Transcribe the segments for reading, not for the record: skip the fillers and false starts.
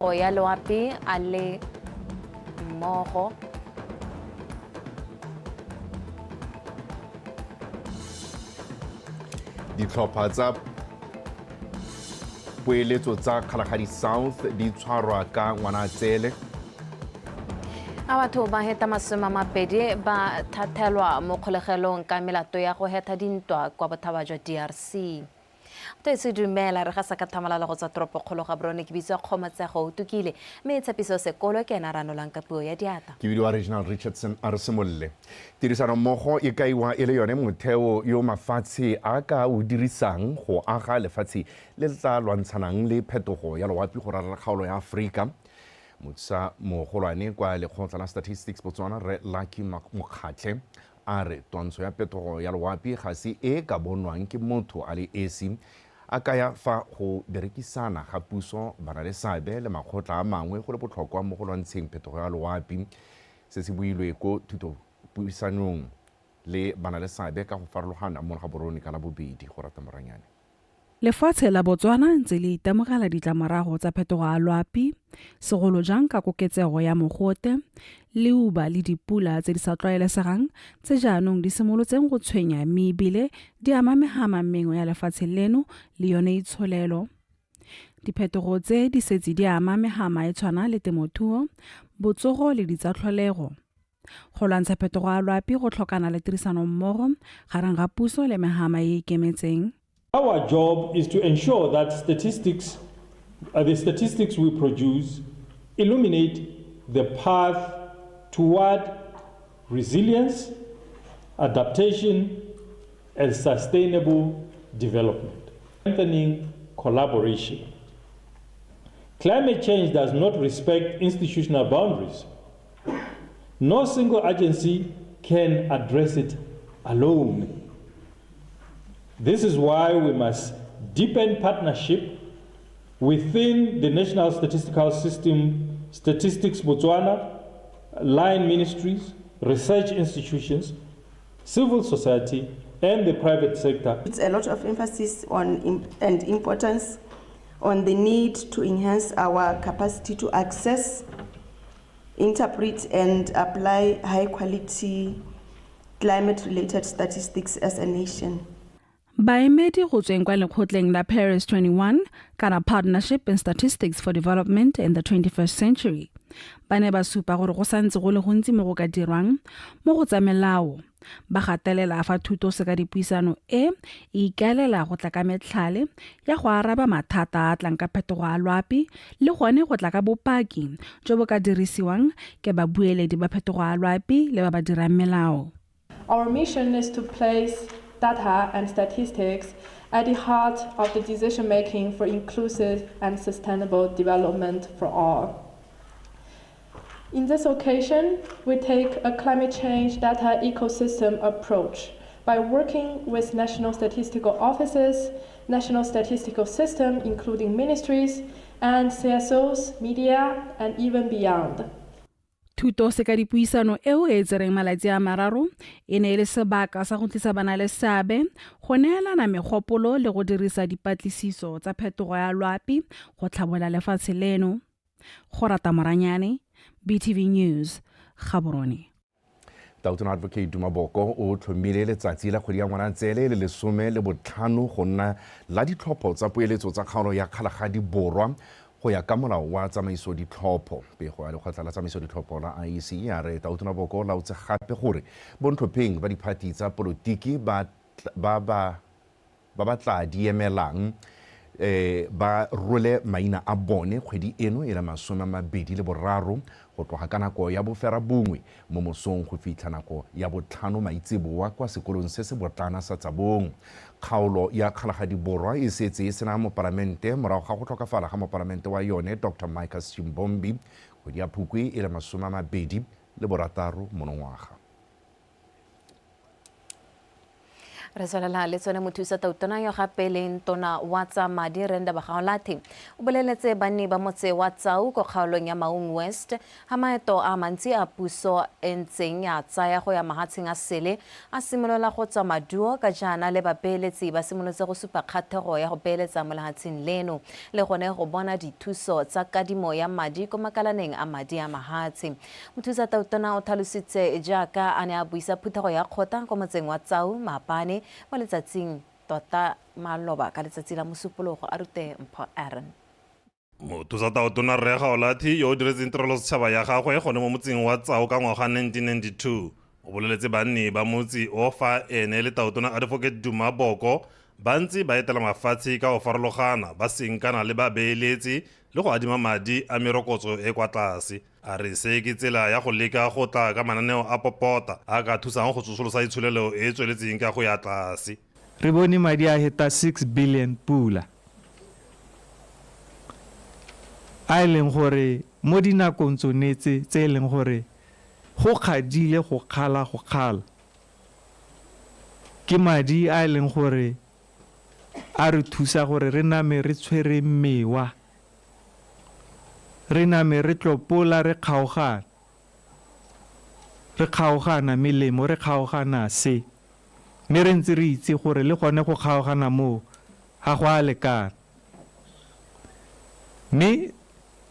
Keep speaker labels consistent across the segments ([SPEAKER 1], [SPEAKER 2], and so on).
[SPEAKER 1] Go ya loapi a le mmogo.
[SPEAKER 2] Ditlhopha tsa poeletso tsa Kgalagadi South di tshwarwa ka Ngwanatsele.
[SPEAKER 1] A batho ba heta 20 ba thathelwa mo kgolegelong ka melato ya go hetha dintwa kwa bothaba jwa DRC. Toetso dumela, re gasa ka thamalalo go tswa toropokgolo Gaborone. Ke bitswa Kgomotsego o tukile, mme Tshepiso Sekolo ke ena a ranolang ka puo ya diatla.
[SPEAKER 2] Ke bidiwa Reginald Richardson, a re simolole. Tirisanommogo e kaiwa e le yone motheo yo mafatshe a ka o dirisang go aga lefatshe le le tla lwantshanang le phetogo ya loapi go ralala kgaolo ya Aforika. Mothusa mogolwane kwa lekgotla la Statistics Botswana, Rre Lucky Mokgatlhe, A re twantsho ya phetogo ya loapi ga se e e ka bonwang ke motho a le esi, a kaya fa go berekisana ga puso, banaleseabe le makgotla a mangwe go le botlhokwa mo go lwantsheng phetogo ya loapi. Se se builwe ko thutopuisanong le banaleseabe ka go farologana mo Gaborone ka Labobedi, go rata Moranyane.
[SPEAKER 3] Lefatshe la Botswana ntse le itemogela ditlamorago tsa phetogo ya loapi, segolo jang ka koketsego ya mogote, leuba le dipula tse di sa tlwaelesegang tse jaanong di simolotseng go tshwenya mme ebile di ama mehama mengwe ya lefatshe leno le yone itsholelo. Diphetogo tse di setse di ama mehama e tshwana le temothuo, botsogo le ditsatlholego. Go lwantsha phetogo ya loapi go tlhokana le tirisanommogo gareng ga puso le mehama e e ikemetseng.
[SPEAKER 4] Our job is to ensure that statistics, the statistics we produce illuminate the path toward resilience, adaptation, and sustainable development. Strengthening collaboration. Climate change does not respect institutional boundaries. No single agency can address it alone. This is why we must deepen partnership within the National Statistical System, Statistics Botswana, line ministries, research institutions, civil society, and the private sector.
[SPEAKER 5] It's a lot of emphasis on and importance on the need to enhance our capacity to access, interpret, and apply high quality climate related statistics as a nation.
[SPEAKER 3] Baemedi go tsweng kwa lekgotleng la Paris 21 kana Partnership in Statistics for Development in the 21st Century ba ne ba supa gore go santse go le gontsi mo go ka dirwang mo go tsa melao. Ba gatelela fa thuto sekadipuisano e e ikaelela go tla ka metlhale ya go araba mathata a a tlang ka phetogo ya loapi le gone go tla ka bopaki jo bo ka dirisiwang ke babueledi ba phetogo ya loapi le ba ba dirang melao.
[SPEAKER 6] Our mission is to place data and statistics at the heart of the decision making for inclusive and sustainable development for all. In this occasion, we take a climate change data ecosystem approach by working with national statistical offices, national statistical system, including ministries, and CSOs, media, and even beyond.
[SPEAKER 3] Thuto sekadipuisano eo e e tsereng malatsi a mararo e ne e le sebaka sa go tlisa banaleseabe go neelana megopolo le go dirisa dipatlisiso tsa phetogo ya loapi go tlhabola lefatshe leno. Go rata Moranyane, BTV News, Gaborone.
[SPEAKER 2] Tautona Advocate Duma Boko o tlhomile letsatsi la kgwedi ya Ngwanatsele le 15 go nna la ditlhopho tsa poeletso tsa kgaolo ya Kgalagadi Borwa go ya ka molao wa tsamaiso ditlhopho. Pego ya lekgotla la tsamaiso ditlhopho la IEC ya re Tautona Boko o laotse gape gore bontlhopheng ba diphathi tsa polotiki ba ba ba Ba ba tlaa di emelang ba role maina a bone kgwedi eno e le 23 go tloga ka nako ya boferabongwe mo mosong go fitlha nako ya botlhano maitseboa kwa sekolong se se botlana sa Tsabong. Kgaolo ya Kgalagadi Borwa e setse e sena mopalamente morago ga go tlhokafala ga mopalamente wa yone Doctor Micus Shimbombi kgwedi ya Phukwi e le 26 monongwaga.
[SPEAKER 1] Re tswelela le tsone. Mothusa tautona yo gape leng tona wa tsa madi, Renda Bagaolathe, o boleletse banni ba motse wa Tsau ko kgaolong ya Maung West ga maeto a mantsi a puso e ntseng ya tsaya go ya mahatsheng a sele a simolola go tswa maduo, ka jaana le babeeletsi ba simolotse go supa kgathego ya go beeletsa mo lehatsheng leno le gone go bona dithuso tsa kadimo ya madi ko makalaneng a madi a mahatshe. Mothusa tautona o tlhalositse jaaka a ne a buisa phuthego ya kgotla ko motseng wa Tsau maabane mo letsatsing tota maloba ka letsatsi la Mosupologo. A rute Mpho Aaron.
[SPEAKER 7] Mothusa tautona Rre Gaolathe, yo o diretseng tirelo setšhaba ya gagwe gone mo motseng wa Tsau ka ngwaga 1992, o boleletse banni ba motse o fa ene le tautona Advocate Duma Boko ba ntse ba etela mafatshe ka go farologana ba senkana le babeeletsi le go adima madi a merokotso e kwa tlase. A re se ke tsela ya go leka go tla ka mananeo a popota a ka thusang go tsosolosa itsholelo e e tsweletseng ka go ya tlase.
[SPEAKER 8] Re bone madi a heta 6 billion pula a e leng gore mo dinakong tsone tse tse e leng gore go kgadile go kgala go kgala, ke madi a e leng gore a re thusa gore re name re tshwere mewa, re name re tlopola re kgaogana, re kgaogana melemo, re kgaogana se, mme re ntse re itse gore le gone go kgaogana moo ga go a lekana. Mme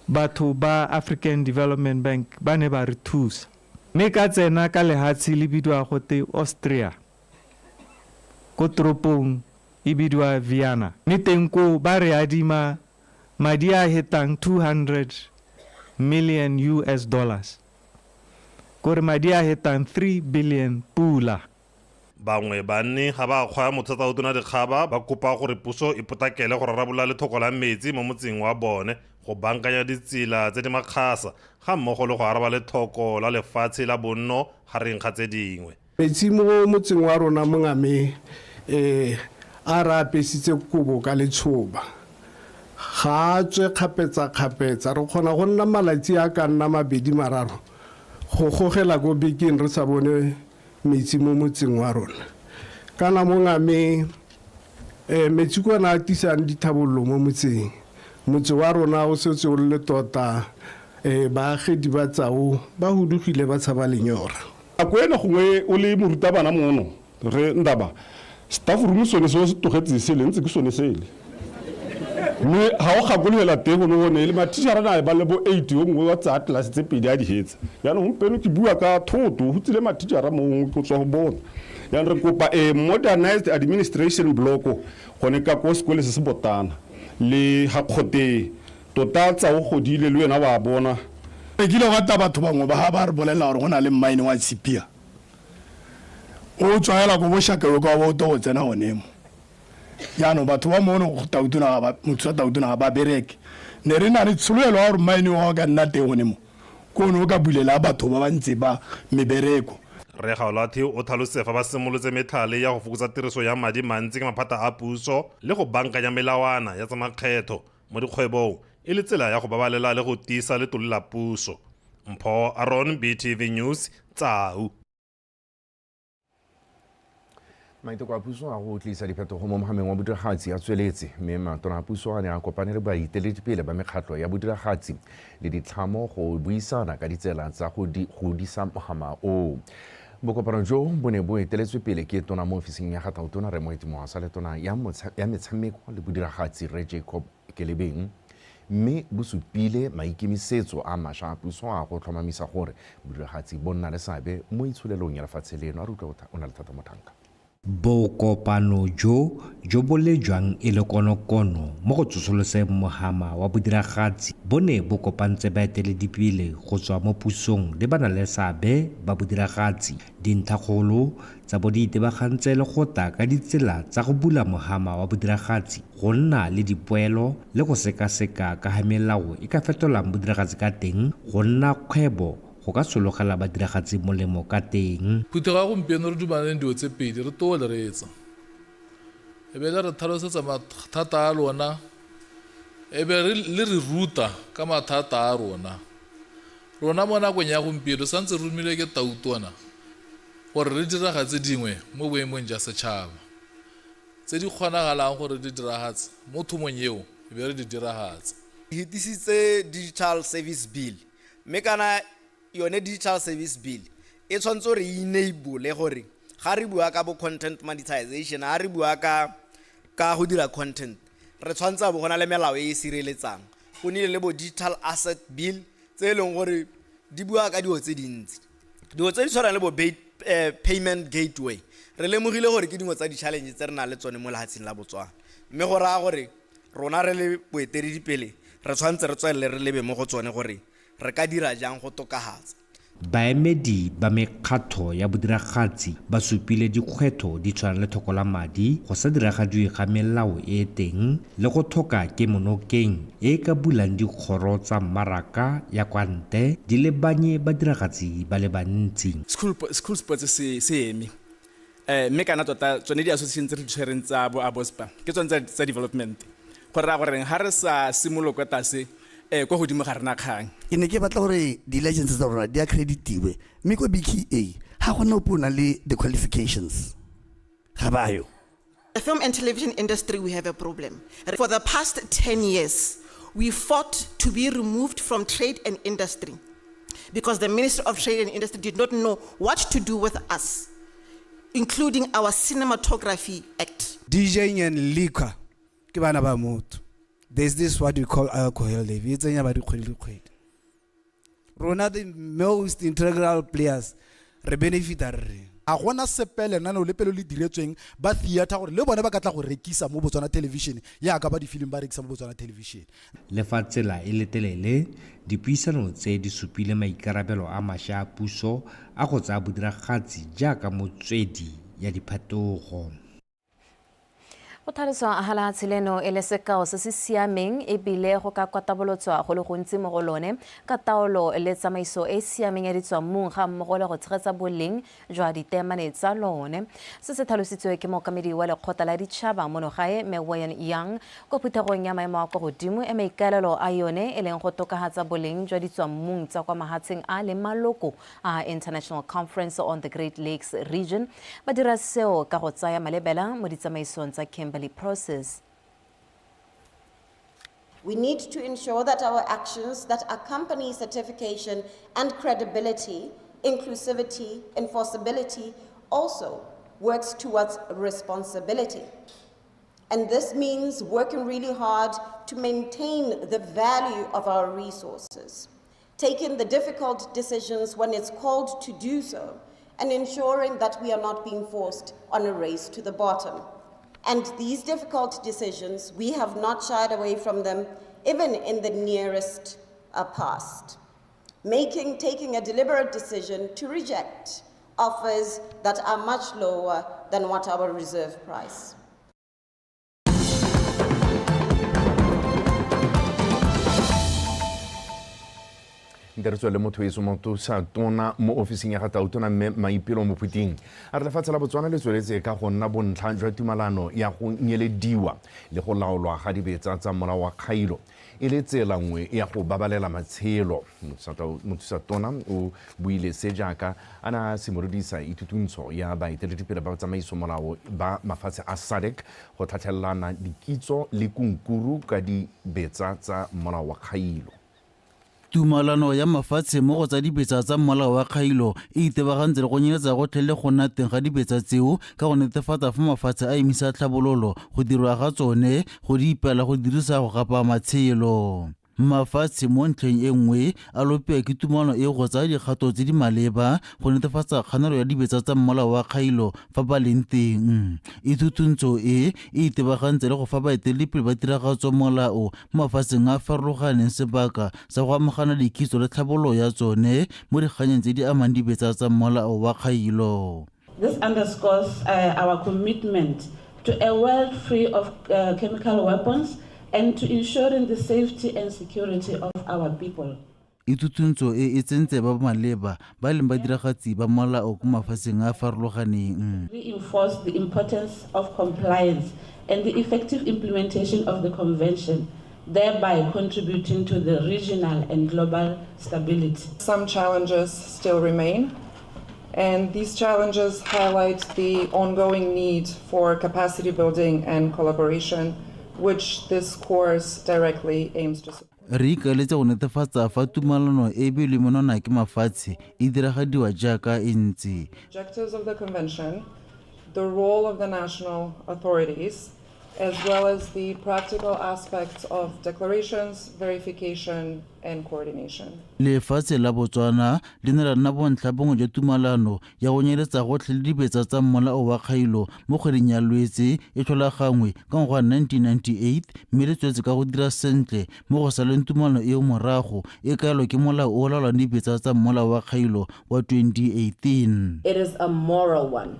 [SPEAKER 8] batho ba African Development Bank ba ne ba re thusa. Mme ka tsena ka lehatshe le bidiwa gote Austria, ko toropong e bidiwa Vienna. Mme teng koo ba re adima madi a hetang 200 million US dollars, kore madi a hetang 3 billion pula.
[SPEAKER 7] Bangwe banni ga ba kgwa mothatsaotona dikgaba, ba kopa gore puso e potlakele go rarabolola lethoko la metsi mo motseng wa bone, go bankanya ditsela tse di makgasa ga mmogo le go araba lethoko la lefatshe la bonno gareng ga tse dingwe.
[SPEAKER 9] Metsi mo motseng wa rona mongame a re apesitse kobo ka letshoba, ga a tswe kgapetsa-kgapetsa. Re kgona go nna malatsi a ka nna mabedi mararo go gogela ko bekeng re sa bone metsi mo motseng wa rona. Kana mongame metsi kona a tisang dithabollo mo motseng. Motse wa rona o setse o le tota, baagedi ba Tsau ba hudugile ba tshaba lenyora.
[SPEAKER 10] Nako ena gongwe o le morutabana mono re Ndaba, staff room sone se o se tlogetseng sele ntse ke sone sele, mme ga o gakologela teng gone gone le mathišara na ba le bo 8, yo mongwe wa tsaya tlelase tse pedi a di hetsa. Jaanong gompieno ke bua ka thoto, go tsile mathišara mongwe go tswa go bona. Jaanong re kopa a modernized administration block gone ka ko sekole se se botana le ga kgotee tota. Tsa o godile le wena wa bona.
[SPEAKER 11] Re kile gwa tla batho bangwe ba ba re bolelela gore go na le mine wa tshipia o tswaela ko boshakelo ka bo to go tsena gone mo. Jaanong batho ba mono tautona ga ba motho wa tautona ga ba bereke. Ne re na le tsholofelo ya gore mine o ka nna teng gone mo, ko ne o ka bulela batho ba ba ntse ba mebereko.
[SPEAKER 7] Rre Gaolathe o tlhalositse fa ba simolotse metlhale ya go fokotsa tiriso ya madi mantsi ka maphata a puso le go bankanya melawana ya tsa makgetho mo dikgwebong e le tsela ya go babalela le go tiisa letlole la puso. Mpho Aron, BTV News, Tsau.
[SPEAKER 2] Maiteko a puso a go tlisa diphetogo mo mogameng wa bodiragatsi a tsweletse, mme matona a puso a ne a kopane le baeteledipele ba mekgatlho ya bodiragatsi le ditlhamo go buisana ka ditsela tsa go godisa mogama oo. Bokopano jo bo ne bo eteletswe pele ke tona mo ofising ya ga tautona Rre Moeti Mohwasa le tona ya metshameko le bodiragatsi Rre Jacob Kelebeng, mme bo supile maikemisetso a mašwa a puso a go tlhomamisa gore bodiragatsi bo nna le seabe mo itsholelong ya lefatshe leno. A re utlwe o na le thata Mothanka.
[SPEAKER 12] Bokopano jo, jo bo lejwang e le konokono mo go tsosoloseng mohama wa bodiragatsi, bo ne bo kopantse baeteledipele go tswa mo pusong le banaleseabe ba bodiragatsi. Dintlhakgolo tsa bo di itebagantse le go tla ka ditsela tsa go bula mohama wa bodiragatsi, go nna le dipoelo le go sekaseka ka ga melao e ka fetolang bodiragatsi ka teng go nna kgwebo go ka sologela badiragatsi molemo ka teng.
[SPEAKER 13] Phuthego ya gompieno re dumalaneng dilo tse pedi, re too le reetsa, e be le re tlhalosetsa mathata a lona, e be le re ruta ka mathata a rona. Rona mo nakong ya gompieno santse re romilwe ke tautona gore re diragatse dingwe mo boemong jwa setšhaba. Tse di kgonagalang gore di diragatse mo thomong eo e be re di diragatsa.
[SPEAKER 14] Hetisitse digital service bill mme kana yone digital service bill e tshwanetse gore e enable gore ga re bua ka bo content monetization, ga re bua ka ka go dira content, re tshwanetse a bo go na le melao e e sireletsang. Go nile le bo digital asset bill tse e leng gore di bua ka dilo tse dintsi, dilo tse di tshwanang le bo payment gateway. Re lemogile gore ke dingwe tsa di-challenge tse re nang le tsone mo lefatsheng la Botswana, mme go raya gore rona re le boeteledipele re tshwanetse re tswelele re lebe mo go tsone gore re ka dira jang go tokafatsa.
[SPEAKER 12] Baemedi ba mekgatho ya bodiragatsi ba supile dikgwetlho di tshwana le tlhoko la madi, go sa diragadiwe ga melao e e teng le go tlhoka kemonokeng e e ka bulang dikgoro tsa mmaraka ya kwa ntle di lebanye badiragatsi ba le bantsi.
[SPEAKER 15] School, school sports se se eme mme kana tota tsone di-association tse re di tshwereng tsa bo abospa ke tsone tsa development, go raya goreng ga re sa simolola kwa tlase, kwa godimo ga rena kgang.
[SPEAKER 16] Ke ne ke batla gore di-license tsa rona di accreditiwe, mme ko BKA ga gona ope o nang le the qualifications, ga bayo.
[SPEAKER 17] The film and television industry, we have a problem. For the past 10 years, we fought to be removed from trade and industry because the Ministry of Trade and Industry did not know what to do with us, including our Cinematography Act.
[SPEAKER 18] DJing and liquor ke bana ba motho. There's this what we call alcohol levy, e tsenya ba dikgwedi le kgwedi. Rona the most integral players re benefita re reng?
[SPEAKER 19] Ga gona sepe lenaneo lepe le le diretsweng ba theatre gore le bone ba ka tla go rekisa mo Botswana Television yaka ba difilimi ba rekisa mo Botswana Television.
[SPEAKER 12] Le fa tsela e le telele, dipuisano tse di supile maikarabelo a maša a puso a go tsaya bodiragatsi jaaka motswedi ya diphetogo.
[SPEAKER 1] Go tlhaloswa ga lehatshe leno e le sekao se se siameng ebile go ka kwatabolotswa go le gontsi mo go lone ka taolo le tsamaiso e e siameng ya ditswammung ga mmogo le go tshegetsa boleng jwa diteemane tsa lone. Se se tlhalositswe ke mookamedi wa lekgotla la ditšhaba mono gae Mme Wayne Young kwa phuthegong ya maemo a kwa godimo e maikaelelo a yone e leng go tokafatsa boleng jwa ditswammung tsa kwa mahatsheng a leng maloko a International Conference on the Great Lakes Region. Ba dira seo ka go tsaya malebela mo ditsamaisong tsa Kimberley Process.
[SPEAKER 17] We need to ensure that our actions that accompany certification and credibility, inclusivity, enforceability also works towards responsibility. And this means working really hard to maintain the value of our resources, taking the difficult decisions when it's called to do so, and ensuring that we are not being forced on a race to the bottom. And these difficult decisions, we have not shied away from them, even in the nearest past. Taking a deliberate decision to reject offers that are much lower than what our reserve price.
[SPEAKER 2] Nte re tswele motho eso motho tona mo ofising ya ga tautona mme Maipelo Mophuting a re lefatshe la Botswana le tsweletse ka go nna bontlha jwa tumalano ya go nyelediwa le go laolwa ga dibetsa tsa molao wa kgailo e le tsela nngwe ya go babalela matshelo. Mothusa tona o buile se jaaka a na simolodisa ithutuntsho ya baeteledipele ba tsamaiso molao ba mafatshe a SADC go tlhatlhelelana dikitso le kunkuru ka dibetsa tsa molao wa kgailo.
[SPEAKER 20] Tumalano ya mafatshe mo go tsa dibetsa tsa molao wa kgailo e itebagantse le go nyeletsa gotlhe le go nna teng ga dibetsa tseo ka go netefatsa fa mafatshe a emisa tlhabololo go dirwa ga tsone go di ipela go dirisa go gapa matshelo. Mafatshe mo ntlheng e nngwe a lopiwa ke tumalano e go tsaya dikgato tse di maleba go netefatsa kganelo ya dibetsa tsa molao wa kgailo fa ba leng teng. Ithutuntsho e e itebagantse le go fa baeteledipele ba tiragatso molao mo mafatsheng a farologaneng sebaka sa go amogana dikitso le tlhabololo ya tsone mo dikganyeng tse di amang dibetsa tsa molao wa kgailo.
[SPEAKER 21] This underscores our commitment to a world free of chemical weapons and to ensuring the safety and security of our people.
[SPEAKER 20] Ithutuntsho e e tsentse ba maleba ba leng badiragatsi ba molao ko mafatsheng a farologaneng.
[SPEAKER 21] Reinforce the importance of compliance and the effective implementation of the convention, thereby contributing to the regional and global stability.
[SPEAKER 22] Some challenges still remain,
[SPEAKER 4] And these challenges highlight the ongoing need for capacity building and collaboration, which this course directly aims to support.
[SPEAKER 20] Re ikaeletse go netefatsa fa tumalano e e beilweng monwana ke mafatshe e diragadiwa jaaka e ntse.
[SPEAKER 4] Objectives of the convention, the role of the national authorities, as well as the practical aspects of declarations, verification and coordination.
[SPEAKER 20] Lefatshe la Botswana le ne la nna bontlha bongwe jwa tumalano ya go nyeletsa gotlhe le dibetsa tsa mmolao wa kgailo mo kgweding ya Lwetse e tlhola gangwe ka ngwaga wa 1998 mme le tsweletse ka go dira sentle mo go saleng tumalano eo morago e kaelwa ke molao o o laolang dibetsa tsa mmolao wa kgailo wa 2018.
[SPEAKER 22] It is a moral one.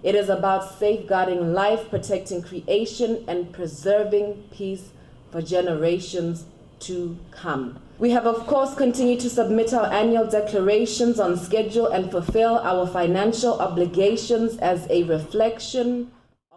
[SPEAKER 22] It is about safeguarding life, protecting creation, and preserving peace for generations to come. We have, of course, continued to submit our annual declarations on schedule and fulfill our financial obligations as a reflection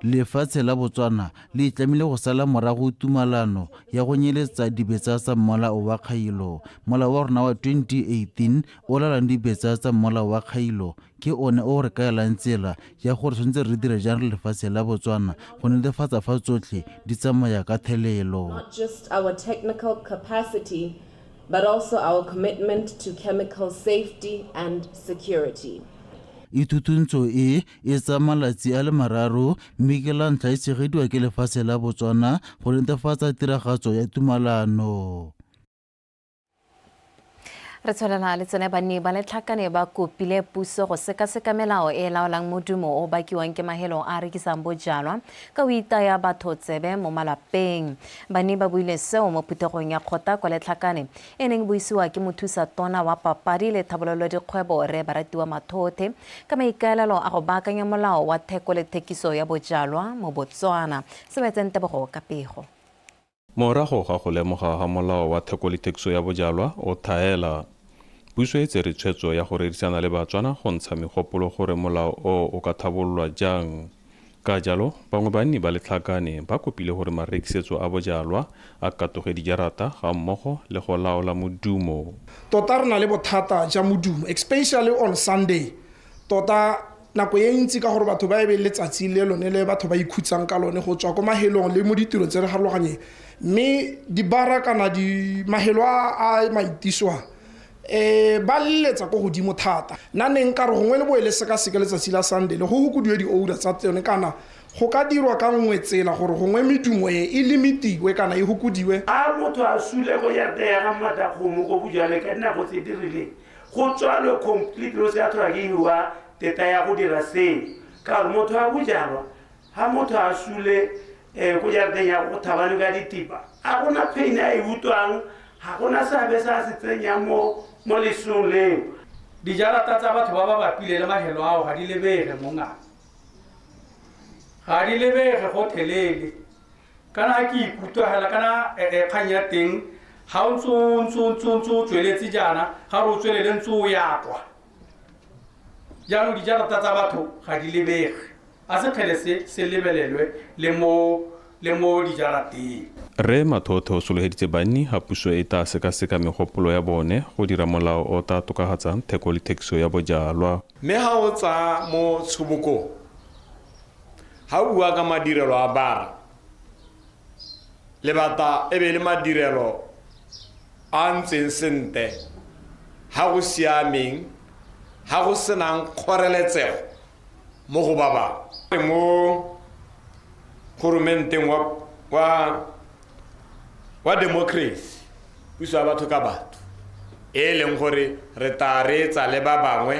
[SPEAKER 20] Lefatshe la Botswana le itlamile go sala morago tumalano ya go nyeletsa dibetsa tsa mmolao wa kgailo. Molao wa rona wa 2018 o laolang dibetsa tsa mmolao wa kgailo ke one o re kaelang tsela ya gore tshwanetse re dire jang re lefatshe la Botswana go netefatsa fa tsotlhe di tsamaya ka thelelo.
[SPEAKER 22] Not just our technical capacity, but also our commitment to chemical safety and security.
[SPEAKER 20] Ithuthuntso e e tsaya malatsi a le mararo mme ke la ntlha e tshegediwa ke lefatshe la Botswana go netefatsa tiragatso ya tumalano.
[SPEAKER 1] Re tswelela le tsone. Banni ba Letlhakane ba kopile puso go sekaseka melao e e laolang modumo o bakiwang ke mahelo a a rekisang bojalwa ka o itaya batho tsebe mo malapeng. Banni ba buile seo mo phuthegong ya kgotla kwa Letlhakane e neng buisiwa ke mothusa tona wa papadi le thabololo dikgwebo Rre Baratiwa Mathothe ka maikaelelo a go baakanya molao wa theko le thekiso ya bojalwa mo Botswana. Sebetseng Tebogo ka pego.
[SPEAKER 23] Morago ga go lemoga ga molao wa theko le thekiso ya bojalwa o thaela, puso e tsere tshwetso ya go rerisana le Batswana go ntsha megopolo gore molao o o ka thabololwa jang. Ka jalo, bangwe banni ba Letlhakane ba kopile gore marekisetso a bojalwa a katoge dijarata ga mmogo le go laola modumo.
[SPEAKER 24] Tota re na le bothata ja modumo, especially on Sunday. Tota nako e ntsi ka gore batho ba e be letsatsi le lone le batho ba ikhutsang ka lone go tswa ko mahelong le mo ditirong tse re harologanyeng, mme dibara kana di mahelo a a maitiso a ba leletsa ko godimo thata. Nna ne nka re gongwe le boe le sekaseke letsatsi la Sunday le go hokodiwe di-oura tsa tsone, kana go ka dirwa ka nngwe tsela gore gongwe medumo e e limitiwe kana e hokodiwe.
[SPEAKER 25] A motho a sule ko jarateng ya ga Mmatakgomo ko bojalweng ka dinako tse di rileng, go tswalwe completely, o se ka tlhola ke iwa teta ya go dira seo, ka gore motho a bojalwa, ha motho a sule ko jarateng ya go thabane ka ditipa, a gona pain a e utlwang, ga gona seabe se a se tsenyang mo mo lesong leo.
[SPEAKER 26] Dijarata tsa batho ba ba bapile le mahelo ao ga di lebege mongaka, ga di lebege gotlhelele. Kana ke ikutlwa hela kana kgang ya teng ga o ntse o ntse o ntse o ntse o tsweletse jaana, ga re o tswelele ntse o ya kwa. Jaanong dijarata tsa batho ga di lebege, a sekgele se se lebelelwe le mo le mo dijarateng.
[SPEAKER 23] Rre Mathotho o sologeditse banni ga puso e tla sekaseka megopolo ya bone go dira molao o tla tokafatsang theko le thekiso ya bojalwa.
[SPEAKER 27] Mme ga o tsaya mo tshobokong, ga o bua ka madirelo a bara, lebata e be le madirelo a ntseng sentle, ga go siameng, ga go senang kgoreletsego mo go ba bangwe. Mo goromenteng wa, wa, wa democracy, puso ya batho ka batho, e leng gore re tla reetsa le ba bangwe,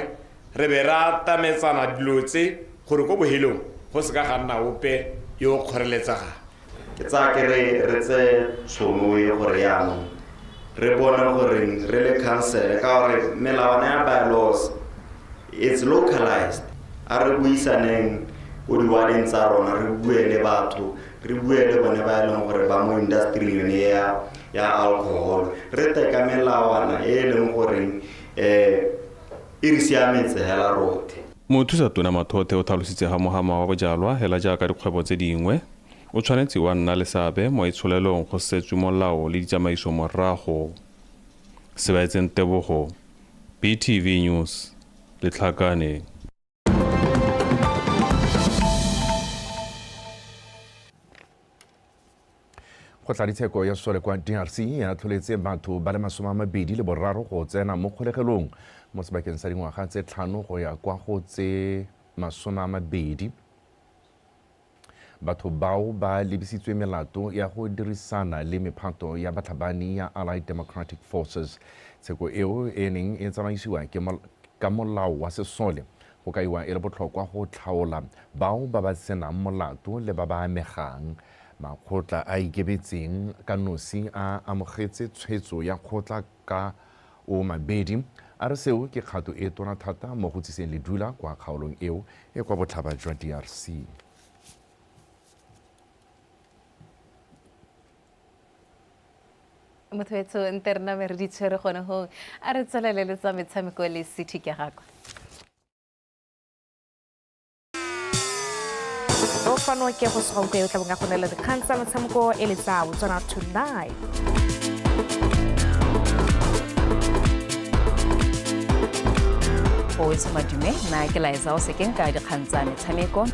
[SPEAKER 27] re be re atametsana dilo tse gore ko bohelong go se ka ga nna ope yo o kgoreletsegang.
[SPEAKER 28] Ke tsaya ke re re tseye tšhono e gore jaanong re bone gore re le council, ka gore melawana ya bylaws it's localized. A re buisaneng ko diwadeng tsa rona, re bue le batho, re bue le bone ba e leng gore ba mo industry yone ya ya alcohol, re tle ka melawana e e leng goreng e re siametse hela rotlhe.
[SPEAKER 23] Mothusa tona Mathothe o tlhalositse ga mohama wa bojalwa hela jaaka dikgwebo tse dingwe o tshwanetse wa nna le seabe mo itsholelong go setswe molao le ditsamaiso morago. Sebaetseng Tebogo, BTV News, Letlhakane.
[SPEAKER 2] Kgotladitsheko ya sesole kwa DRC e atlholetse batho ba le 23 go tsena mo kgolegelong mo sebakeng sa dingwaga tse 5 go ya kwa go tse 20. Batho bao ba lebisitswe melato ya go dirisana le mephato ya batlhabani ya Allied Democratic Forces. Tsheko eo e neng e tsamaisiwa ka molao wa sesole go kaiwa e le botlhokwa go tlhaola bao ba ba senang molato le ba ba amegang. Makgotla a ikemetseng ka nosi a amogetse tshwetso ya kgotla ka o mabedi, a re seo ke kgato e tona thata mo go tsiseng ledula kwa kgaolong eo e kwa botlhaba jwa DRC.
[SPEAKER 1] Motho wetsho nte re name re di tshwere gone gong, a re tswelele le tsa metshameko le City ke gakwa.
[SPEAKER 3] O fano ke go segonko e o tla bong a go neela dikgang tsa metshameko e le tsa Botswana Tonight.
[SPEAKER 5] Go wetso madume, nna ke Laetsa o sekeng ka dikgang tsa metshameko.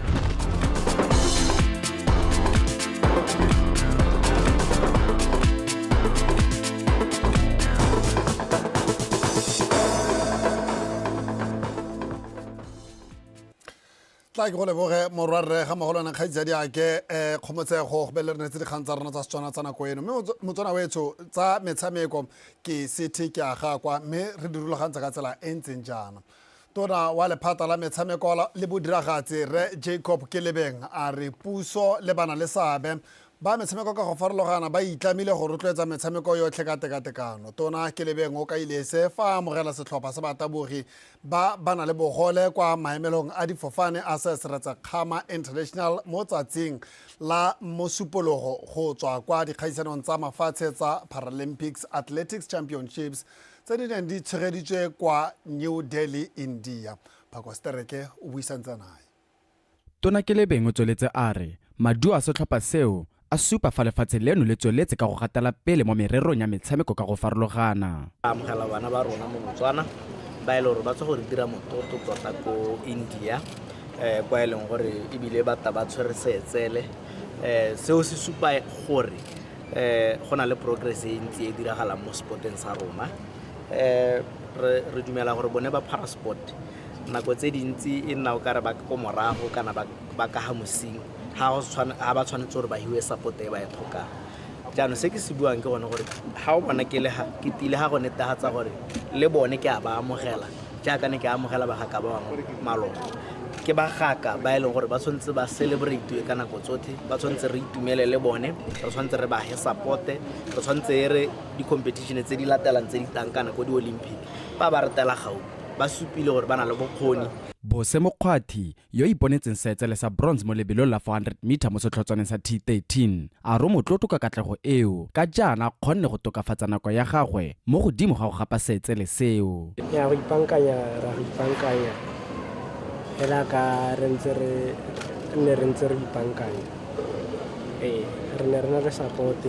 [SPEAKER 6] Tla ke go leboge morwarre ga mogolwana kgaitsadi ake kgomotsego go be le re netse dikgang tsa rona tsa Setswana tsa nako eno. Mme Motswana wetsho tsa metshameko ke sethe ke a ga kwa, mme re di rulagantse ka tsela e ntseng jaana. Tona wa lephata la metshameko le bodiragatsi Rre Jacob Kelebeng a re puso le bana le seabe ba metshameko ka go farologana ba itlamile go rotloetsa metshameko yotlhe ka tekatekano. Tona Kelebeng o kaile se fa a amogela setlhopha sa batabogi ba ba na le bogole kwa maemelong a difofane a Seretse Khama International mo tsatsing la Mosupologo go tswa kwa dikgaisanong tsa mafatshe tsa Paralympics Athletics Championships tse di neng di tshegeditswe kwa New Delhi, India. Phako Stereke o buisantse nae.
[SPEAKER 7] Tona Kelebeng o tsweletse a re maduo a setlhopha seo a supa fa lefatshe leno le tsweletse ka go gatela pele mo mererong ya metshameko ka go farologana.
[SPEAKER 8] Amogela bana ba rona mo Botswana ba e leng gore ba tswa go re dira mototo tota ko India, kwa e leng gore ebile ba ta ba tshwere seetsele. Seo se supa gore go na le progress e ntsi e diragalang mo sporteng sa rona. Re dumela gore bone ba parasport nako tse dintsi e nna o kare ba ko morago kana ba ka ha mosing, ha ba tshwanetse gore ba hiwe support e ba e tlhokang. Jaanong se ke se buang ke gone gore ha o bona ke le ha, ke tile ha go netefatsa gore le bone ke a ba amogela jaaka ne ke amogela bagaka ba bangwe maloba. Ke bagaka ba e leng gore ba tshwanetse ba celebrate ka nako tsotlhe, ba tshwanetse re itumele le bone, re tshwanetse re ba he support, re tshwanetse e re di-competition tse di latelang tse di tlang kana ko di-Olympic ba ba retela gaufi, ba supile gore ba na le bokgoni.
[SPEAKER 7] Bose Mokgwathi yo iponetseng seetsele sa bronze mo lebelong la 400 meter mo setlhotswaneng sa T13 a ro motlotlo ka katlego eo ka jaana a kgonne go tokafatsa nako ya gagwe mo godimo ga go gapa seetsele seo.
[SPEAKER 9] Ya go ipankanya, ra go ipankanya fela ka re ntse re ne re ntse re ipankanya. Re ne re na le support.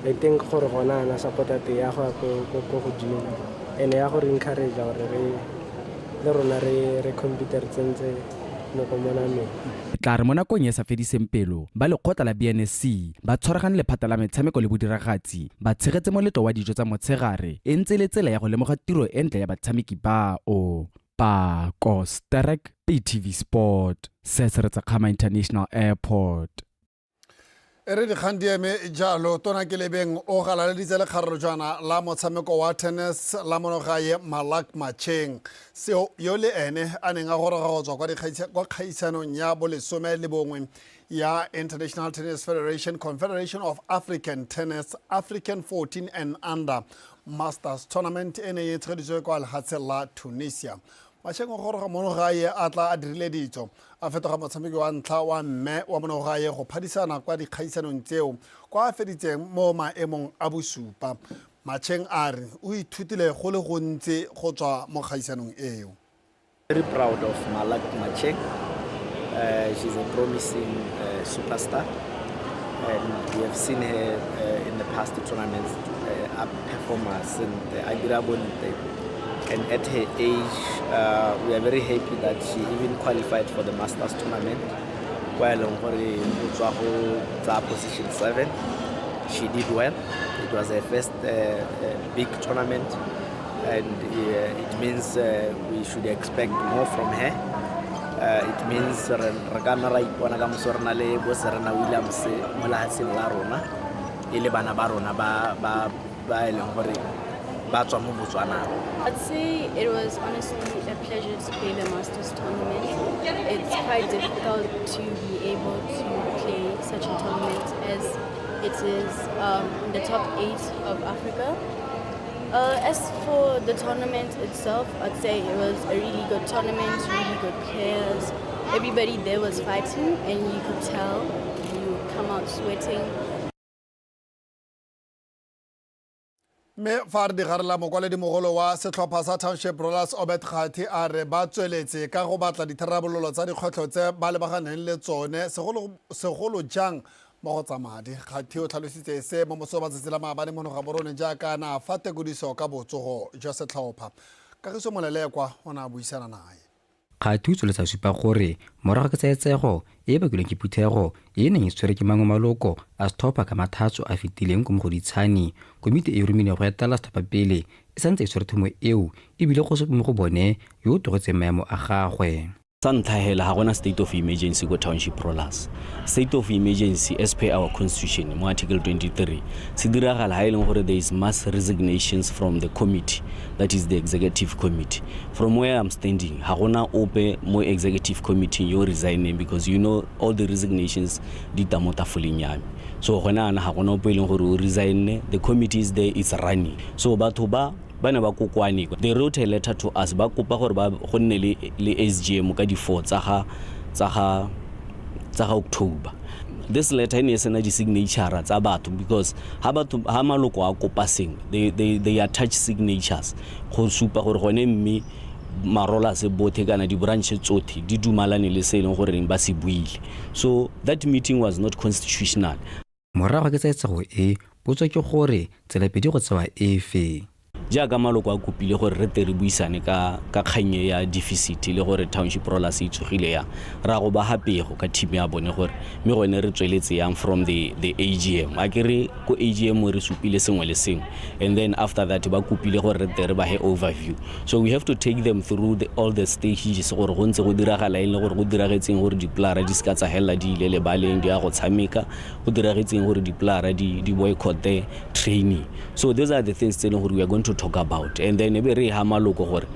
[SPEAKER 9] I think gore gona ana support ya teng ya go ya ko godimo, ene ya go re encourage gore re le rona re compete re tsentse noko mo nameng.
[SPEAKER 7] Tla re mo nakong e sa fediseng pelo ba lekgotla la BNSC ba tshwaragane lephata la metshameko le bodiragatsi ba tshegetse moletlo wa dijo tsa motshegare e ntse le tsela ya go lemoga tiro e ntle ya batshameki bao. Pako Sterek, BTV Sport, Seretse Khama International Airport.
[SPEAKER 6] E re dikgang di eme jalo, Tona Kelebeng o galaleditse lekgarelo jaana la motshameko wa tennis la monogae Malak Macheng, seo yo le ene a neng a goroga go tswa kwa kgaisanong ya bolesome le bongwe ya International Tennis Federation Confederation of African Tennis African 14 and Under Masters Tournament e ne e tshegeditswe kwa lefatsheng la Tunisia. Macheng o goroga monogae a tla a dirile ditso, a fetoga motshameki wa ntlha wa mme wa monogae go phadisana kwa dikgaisanong tseo kwa a feditseng mo maemong a bosupa. Macheng a re o ithutile go le gontsi go tswa mo kgaisanong eo.
[SPEAKER 8] Very proud of Malak Macheng. She's a promising superstar, and we have seen her in the past tournaments up performance and Adira Bonte. And at her age, we are very happy that she even qualified for the Masters tournament. kwa e leng gore o tswa go tsaya position 7. She did well. It was her first big tournament, and it means we should expect more from her. It means re ka nna ra ipona ka moso re na le bo Serena Williams mo lefatsheng la rona, e le bana ba rona ba ba ba e leng gore ba tswa mo Botswana.
[SPEAKER 10] I'd say it was honestly a pleasure to play the Masters tournament. It's quite difficult to be able to play such a tournament as it is the top 8 of Africa. As for the tournament itself, I'd say it was a really good tournament, really good players. Everybody there was fighting, and you could tell you come out sweating.
[SPEAKER 6] Mme fa re digarela, mokwaledi-mogolo wa setlhopha sa Township Rollers, Obed Kgathi, a re ba tsweletse ka go batla ditharabololo tsa dikgwetlho tse ba lebaganeng le tsone, segolo jang mo go tsa madi. Kgathi o tlhalositse se mo moso wa tsatsi la maabane mono Gaborone jaaka na fa tekodiso ka botsogo jwa setlhopha. Kagiso Molelekwa o ne a buisana nae.
[SPEAKER 11] Kgathi o tsweletsa supa gore morago ke tsaetsego e e bakilweng ke phuthego e e neng e tshwere ke mangwe maloko a setlhopha ka Mathatso a fetileng ko Mogoditshane, komiti e e romileng go etela setlhopha pele e santse e tshwere thomo eo, ebile go se mo go bone yo o tlogetseng maemo a gagwe.
[SPEAKER 13] Sa ntlha hela, ga gona state of emergency ko Township Rollers. State of emergency, as per our constitution mo article 23, se diragala ha e leng gore there is mass resignations from the committee, that is the executive committee. From where I'm standing, ga gona ope mo executive committee yo resigning, because you know all the resignations di ta mo tafoleng ya me. So gona ana ga gona ope e leng gore o resigne. The committee is there, it's running. So batho ba ba ne ba kokoane, they wrote a letter to us, ba kopa gore ba go nne le SGM ka di-4 tsa ga October. This letter e ne e sena di-signature tsa batho, because ha batho ha maloko a kopa sengwe, they attach signatures go supa gore gone mme marola se bothe kana di-branch tsotlhe di dumalane le se e leng goreng ba se buile. So that meeting was not constitutional.
[SPEAKER 11] Morago ke tsaetsego e, potso ke gore tsela pedi go tsewa efe?
[SPEAKER 13] Jaaka maloko a kopile gore re tle re buisane ka kgang e ya deficit le gore Township Rollers e tsogile yang, ra go ba ga pego ka team ya bone gore mme gone re tsweletse yang from the AGM. A ke re ko AGM re supile sengwe le sengwe, and then after that ba kopile gore re tle re ba he overview. So we have to take them through all the stages gore go ntse go diragala eng le gore go diragetseng gore dipolara di seka tsa helela di ile lebaleng di ya go tshameka, go diragetseng gore dipolara di boycotte training. So those are the things tse e leng gore we are going to talk about, and then e be re ha maloko gore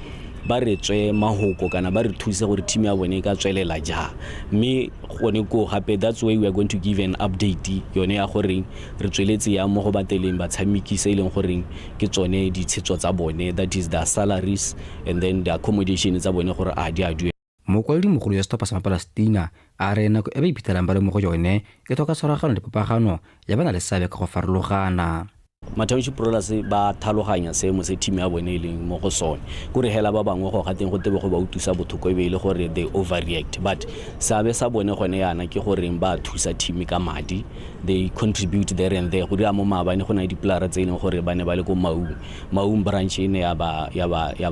[SPEAKER 13] ba re tswe mahoko kana ba re thuse gore team ya bone e ka tswelela jang. Mme gone koo gape, that's why we are going to give an update yone ya goreng re tsweletse yang mo go bateleng batshameki, se e leng goreng ke tsone ditshetso tsa bone, that is their salaries and then the accommodation tsa bone, gore a di a duela.
[SPEAKER 11] Mokwaledi mogolo ya setlhopha sa Mapalestina a re nako e ba iphitlhelang ba le mo go yone e tlhoka tshwaragano le popagano ya ba na le seabe ka go farologana.
[SPEAKER 13] Ma-Township Rollers ba tlhaloganya seemo se team ya bone e leng mo go sone, kore hela ba bangwe go gateng go tebe go ba utlwisa botlhoko e be e le gore they overreact, but seabe sa bone gone yana ke goreng ba thusa team ka madi. They contribute there and there. Go dira mo maabane go na le dipolara tse e leng gore ba ne ba le ko Maung branch, e ne ya ba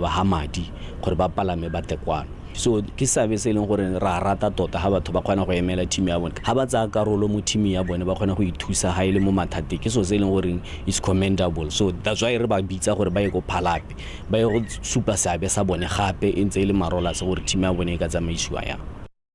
[SPEAKER 13] ha madi gore ba palame ba tle kwano. So ke seabe se e leng gore ra rata tota ga batho ba kgona go emela team ya bone, ga ba tsaya karolo mo team ya bone, ba kgona go ithusa ga e le mo mathateng. Ke selo se e leng goreng is commendable. So that's why re ba bitsa gore ba ye ko Phalape ba ye go supa seabe sa bone gape e ntse e le marola se gore team ya bone e ka tsamaisiwa yang.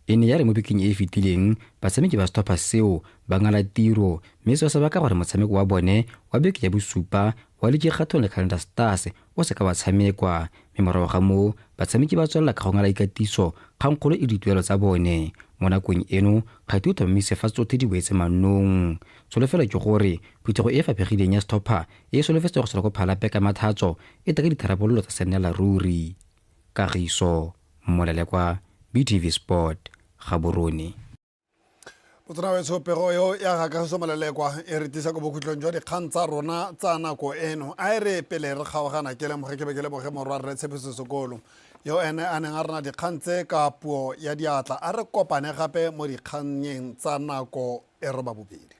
[SPEAKER 11] E ne ya re mo bekeng e e fetileng batshameki ba setlhopha seo ba ngala tiro, mme seo se baka gore motshameko wa bone wa beke ya bosupa wa liki kgatlhanong le Calendar Stars o se ka wa tshamekwa. Mme morago ga moo batshameki ba tswelela ka go ngala ikatiso, kgangkgolo e dituelo tsa bone. Mo nakong eno Kgathi o tlhomamise fa tsotlhe di boetse mannong. Tsholofelo ke gore phuthego e e faphegileng ya setlhopha e e solofetse go tswela ko Phalape ka Mathatso e tla ka ditharabololo tsa sennela ruri. Kagiso Molelekwa, BTV Sport, Gaborone.
[SPEAKER 6] Botswana wetsho, pego eo ya ga Kagiso Molelekwa e re tlisa ko bokhutlong jwa dikgang tsa rona tsa nako eno. A e re pele re kgaogana ke lemoge ke be ke leboge morwa rre Tshepiso Sekolo yo ene a neng a rena dikgang tse ka puo ya diatla. A re kopane gape mo dikgannyeng tsa nako e 8:30.